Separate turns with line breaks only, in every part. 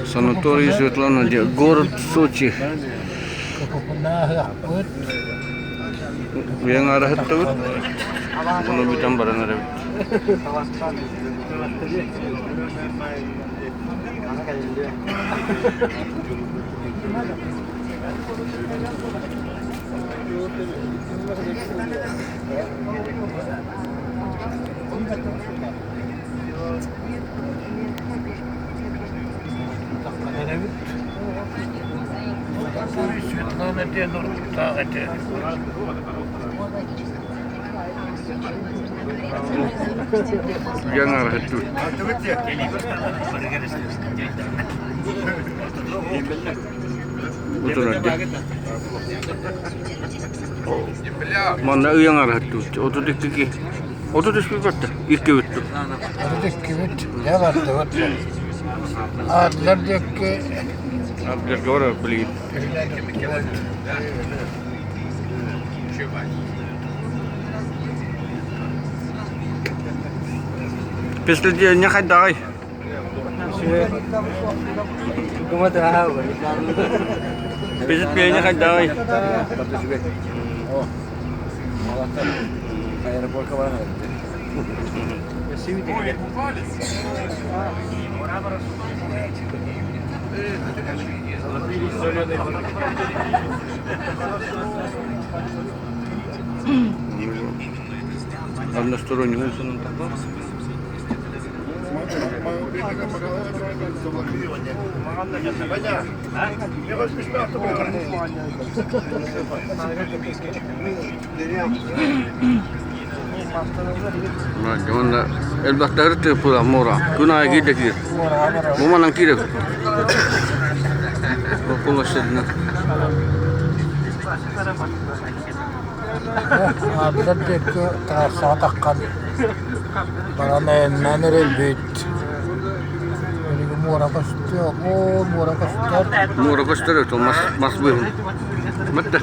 Санаторий Светлана диэн город Сочи. Үйэҥ аараһыттыбыт. Ону бүтэн баран эрэбит.
Светлана диэн уруктаах этэ.
Үйэҥ аараһыттыбыт. Манна ыйан араһыттыбыт. 32 киһи. 33 барда. Иккибит.
32-бит. Дьэ бардыбыт. Адлер диэки
Адлерга барар билигин. Впечатление хайдаҕый? Впечатление хайдаҕый?
Аэропорка баран
Односторонний Уонна элбэхтэр тыыппыла муора. Күн аайы киирдэ киир. Бу манан киирэр. Около седна.
Аадылар диэки трассаҕа таххан баран айаннаан эрэлбит. Билигин муора көстүө, оо, муора көстөр.
Муора көстөр это мас мас быһын. Мэтте.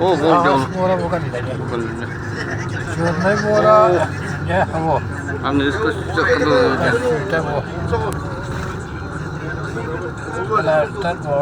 О, бол
Аҕыс муора бу кэллэ. Чернай муора, дьэ, во.
Аны
Көстүүтэ бу. Пляжтар бу.